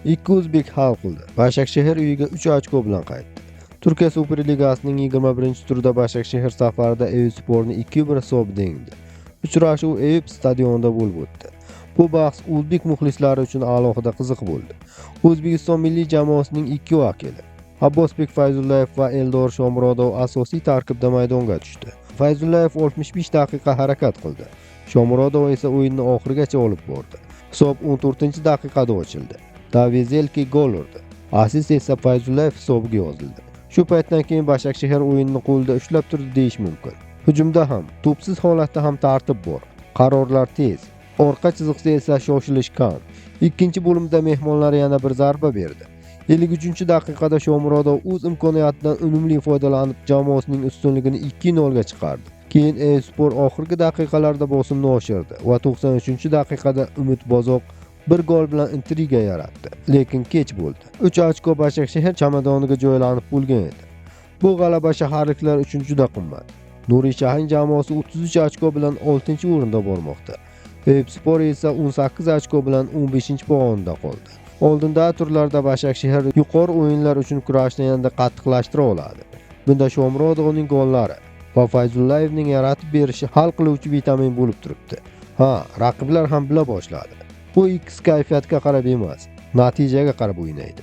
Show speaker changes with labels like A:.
A: Ikki o'zbek hal qildi. Başakşehir uyiga 3 ochko bilan qaytdi. Turkiya Superligasining 21-turida Başakşehir safarida Eyüpsporni 2-1 hisobida yengdi. Uchrashuv Eyüp stadionida bo'lib o'tdi. Bu bahs o'zbek muxlislari uchun alohida qiziq bo'ldi. O'zbekiston milliy jamoasining ikki vakili Abbosbek Fayzullayev va Eldor Shomurodov asosiy tarkibda maydonga tushdi. Fayzullayev 65 daqiqa harakat qildi. Shomurodov esa o'yinni oxirigacha olib bordi. Hisob 14-daqiqada ochildi. Davizelki gol urdi. Asist esa Fayzullayev hisobiga yozildi. Shu paytdan keyin Başakşehir o'yinni qo'lda ushlab turdi deyish mumkin. Hujumda ham, to'psiz holatda ham tartib bor. Qarorlar tez. Orqa chiziqda esa shoshilish kam. Ikkinchi bo'limda mehmonlar yana bir zarba berdi. 53-daqiqada Shomurodov o'z imkoniyatidan unumli foydalanib jamoasining ustunligini 2-0 ga chiqardi. Keyin Eyüpspor oxirgi daqiqalarda bosimni oshirdi va 93-daqiqada Umid Bozoq bir gol bilan intriga yaratdi, lekin kech bo'ldi. 3 ochko Başakşehir chamadoniga joylanib bo'lgan edi. Bu g'alaba shaharliklar uchun juda qimmat. Nuri Shahin jamoasi 33 ochko bilan 6-o'rinda bormoqda. Eyüpspor esa 18 ochko bilan 15-pog'onada qoldi. Oldinda turlarda Başakşehir yuqori o'yinlar uchun kurashni yanada qattiqlashtira oladi. Bunda Shomurodovning gollari va Fayzullayevning yaratib berishi hal qiluvchi vitamin bo'lib turibdi. Ha, raqiblar ham bila boshladi. Bu ikkisi kayfiyatga qarab emas, natijaga qarab o'ynaydi.